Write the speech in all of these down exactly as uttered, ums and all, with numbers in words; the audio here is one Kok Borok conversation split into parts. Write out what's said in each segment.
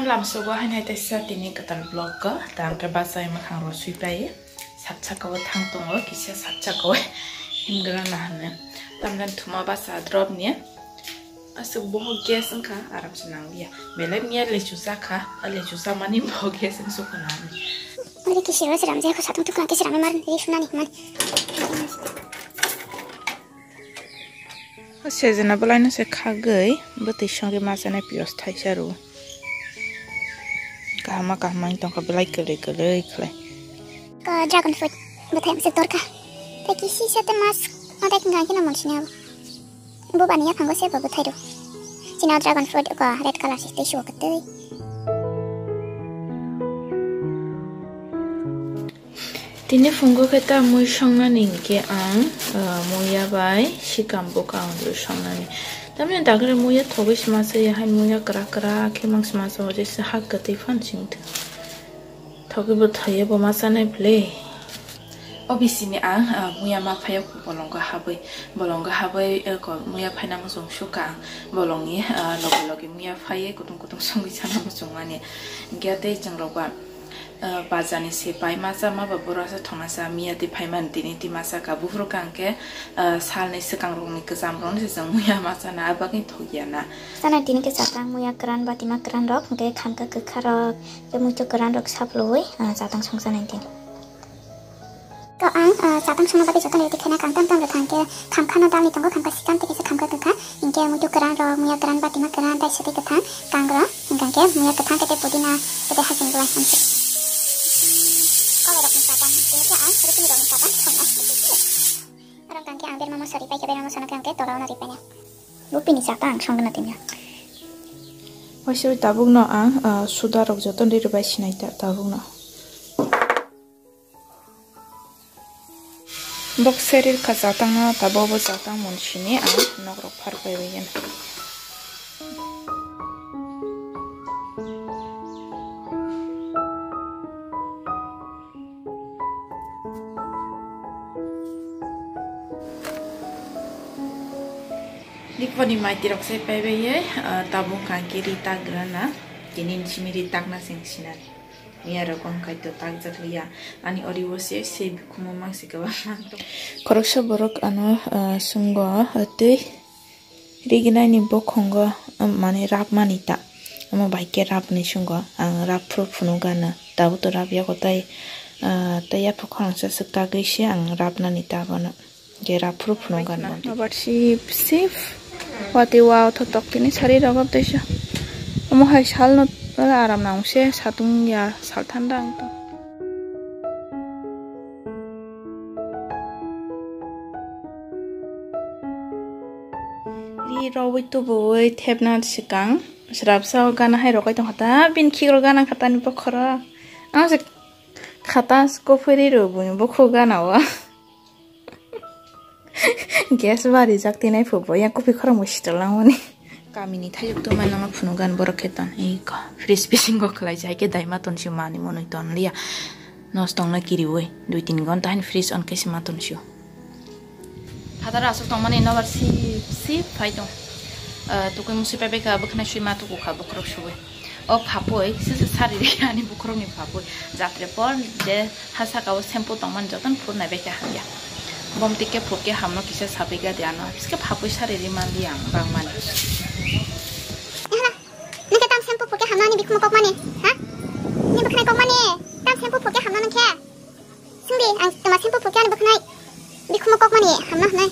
Lamsogo hainai teisa tini kwtal vlog o, tang khe bachai mwkhang rw sui pai. Sak saka o thang tongo, kisa sak saka o himgra na hwnwi. Tamni thuma basa drop ni. Aswk bohok gas wngkha, aram se nang liya. Belai miya lechu chakha, a lechu chamani bohok gas wng sukha na hwnwi. Uli kisi rw se ram jaya kho, satung tukna kisi ram mar ri sunani hwnmani. Sejena bwlaino se khagwi bwtwi songwi ma chanai piyos thaisa rw. Kahama kahama wng tongkha bwlai kwlwi kwlwi khlai. Ka dragon fruit bwthai se torkha. Tei kisi se te mas ma dai kanga khe na mon sini abo. Bo bani yaphango se bo bwthai rw. Chini dragon fruit ko red color se tei suo kwtwi. Tini phungo khe ta mui songnani hinkhe ang, ah, muya bai sikam bwkha ang dru songnani. Tamni dagre muya thogwi sma se, hai muya kwrak kwrak khe mang sma se, o jesa ha kwtwi phan sing thok. Thogwi bo thaiya bo ma chanai bwle. O bisini ang, ah, muya ma phaiya bolongo habwi, bolongo habwi, eh, ko muya phaina muchung sukha ang bolongni, ah, logi logi muya phaiwi kutung kutung songwi chana muchung mani. Hinkhe tei chwng rok ba, Ah, bazar ni se pai ma cha ma ba boro sa thongna cha miya tei phai mani tini twi ma cha ka buphuru kang khe, ah, sal ni swkang rok ni kwcham rok ni se chwng muya ma cha na a bagwi thok ya na. Sana tini khe cha tang muya kwran ba tima kwran rok hwnkhe khamka kwkha rok tei muitu kwran rok saplui, ah, cha tang song cha nai tini. To ang, ah, chatang songna bagwi jotono ready khaina kang tam tam rw thang khe khamkha no dalni tongo khamkha sikam tei kisa khamkha kwkha hinkhe muitu kwran rok muya kwran batima kwran tai sotwi kwthang kang rw hwnkha khe muya kwthang khe tei pudina khe tei haching rw hai samsuk. Kolai rok ni chatang tini khe ang rukuni rok ni chatang songna. Oro hwnkha khe ang berma moso ripai khe berma moso no khe ang tei tola o no ripai nai. Bupini chatang songna tini. Waisa tabuk no ang, ah, suda rok jotono ri rw bai sinai ta tabuk no. Bok serir kha chatang no, tabo bo chatang mun sini ang nok rok phar pai bai gana. Diponi mai tirok sai pai bai ye, ah, tabuk kangkiri tak grana. Tini simi ri tak na sing sinani. Miya rok wng kaitor takjak liya. Ani ori o se se bikhumo mangsi kwbang mang tong. Khoroksa borok ano, ah, swngo, ah, tei riginai ni bokhongo, um, mane rap mani ta. Omo bai khe rap ni swngo. Ang rap phuru phunu gana. Tabuk to rap yago tai, ah, tai yaphuk khorang sa swk kagwi se ang rap nani ta bono. Gera phuru phunu gan mante. Nobar sip sip. Wati wa tho tok tini sari rogop tei sa. Omo hai sal no aram nang se satung ya sal thanda ang to. Ri rowui tubui thepna swkang. Srapsa o gana hai rogai tong kha ta. Bin khik rok gana kha ta ni bokhoro. Ang se khata kophuri rw buni bokho gana o. Gas bari jak tinai phubo yang kopi khorang bo sital langmani. Kamini thayuk to manama phunu gan borok khe ton. Ei ko fridge bisingo khlai jai khe daima ton si mani monoi ton liya. Nos tongna kiriwi dui tin gonta hin fridge on khe si ma ton sio. Phataro aswk tongmani nobar sip sip phai tong. Ah, tukui musi pai bai kha bwkhwnai sui ma tuku kha bokhorok sugui. O phapui, sisi sari ri ani bokhorokni phapui. Jatre por je ha saka o shampoo tongmani jotono phur nai bai khe hamya. Bom tike phur khe hamno kisa sabai gadi ano. Biske phapui sari ri man di ang bangmani. Ehala, nike tam shampoo phur khe hamno ani bikhumo kokmani, ha? Ni bwkhanai kokmani, tam shampoo phur khe hamno nang khe? Sungdi, ang toma shampoo phukya ni bwkhnai. Bikhumo kokmani hamna hwnwi.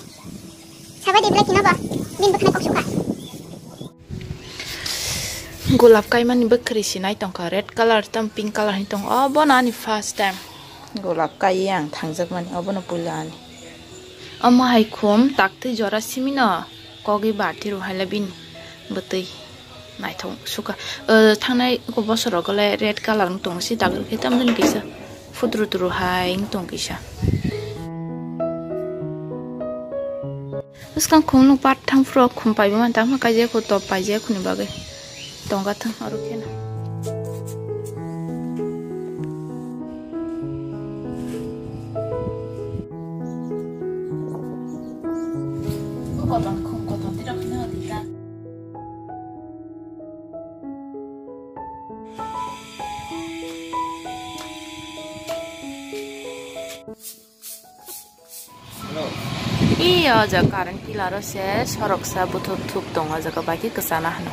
Sabai di belai kino ba. Bini bwkhnai kok sukha. Golap kaimani bwkhri sinai tongkha. Red color tam pink color ni tong. Oh, bono ani first time. Golap kai yang thangjak mani. Oh, bono puila ani. Omo hai khum tak twi jora simino. Kogwi barti rw haila bini bwtwi naithok sukha. O, thangnai ko bosorogo le red color wng tong si dagor khe tamjani kisa phudru turu hai wng tong kisa. Bwskang khum nuk part thang phuru khum paibo man tangma kaijak kho top paijak khoni bagwi. Tongga thang aro kheno. Kotor khum kotor tira kheno dita. O jaga current pillar o se sorok sa buthuk thuk tongo, o jaga bai khe kwchana hwno.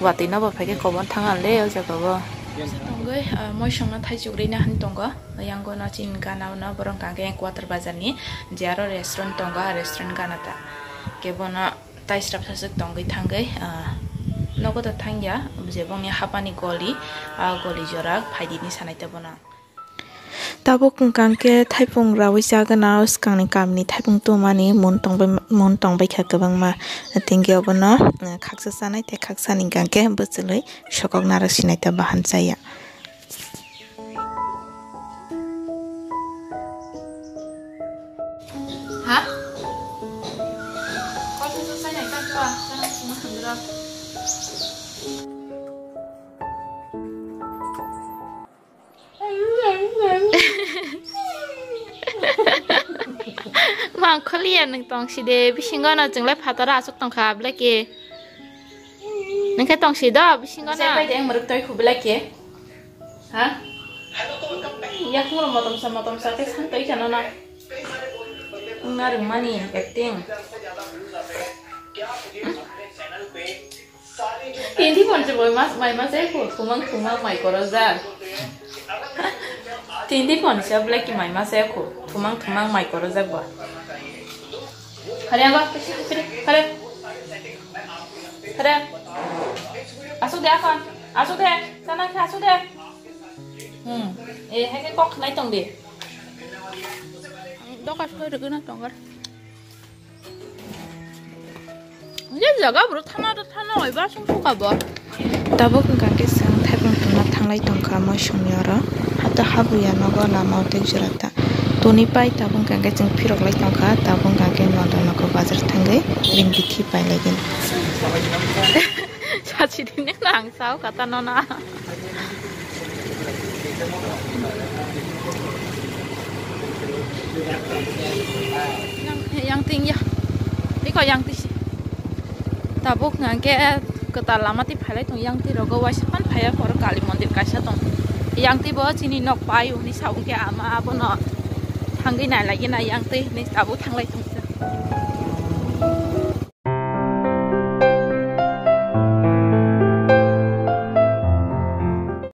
Watwi no bo phai khe kobon thang le o jaga o. Tongwi, ah, moisongno thaichuk rina hwn tongo. Yang no chini gana no borok hwnkha khe quarter bazar ni je aro restaurant tongo, a restaurant gana ta. Kebono taisrap saswk tongwi thangwi, ah, nogo da thangya, je bongni hapani goli, ah, goli jora phaidi ni sanai ta bono. Tabuk hwnkha khe thaipung rawi chagana o swkangni kamini thaipung tumani mun tongbai, mun tongbai kha kwbangma. Tengke obono, eh, khaksa chanai tei khaksa ni hwnkha khe bwchwlwi sokok narwk sinai ta bahan chaya. Ha? Mang kholiya nwng tongsi de, bisingo no chwng lai phataro aswk tongkha, belai ke. Nwng khe tongsi do, bisingo no. Sai pai de, ang mwrwk toi khu belai ke. Ha? Yakung rok motom sa, motom sa, khe san toi chano na. Wng na rwngmani acting. Tindi phone se boi mas, mai mas ai khu, thumang thumang mai korojak. Tindi phone se black mai mas ai khu, thumang thumang mai korojak ba. Hare aba, hare, hare. Hare. Asuk de akhon, asuk de, sana khe asuk de. Hmm, eh, hai khe kok nai tong de. Doka soi rwgwna tongo. Ye jaga bro thana thana oi ba sung suka bo. Tabuk hwnkha khe chwng thaipung tongna thanglai tongkha moisongni oro. Hato habuya nogo lama o tei jora ta. Toni pai tabuk hwnkha khe chwng phirok lai tongkha, tabuk hwnkha khe nodo nogo bazar thangwi ring bikhi pai lai gini. Sachi dine nang sao kata nona. Yang, yang ting ya. Iko yang tisi. Tabuk hwnkha khe kwtal lama twi phailai tong, yang twi rogo waisa phan phaiya, oro Kali mondir kaisa tong. Yang twi bo chini nok pai hwnwi sa hwnkhe ama abono thangwi nailai gina yang twi hwnwi tabuk thanglai tong.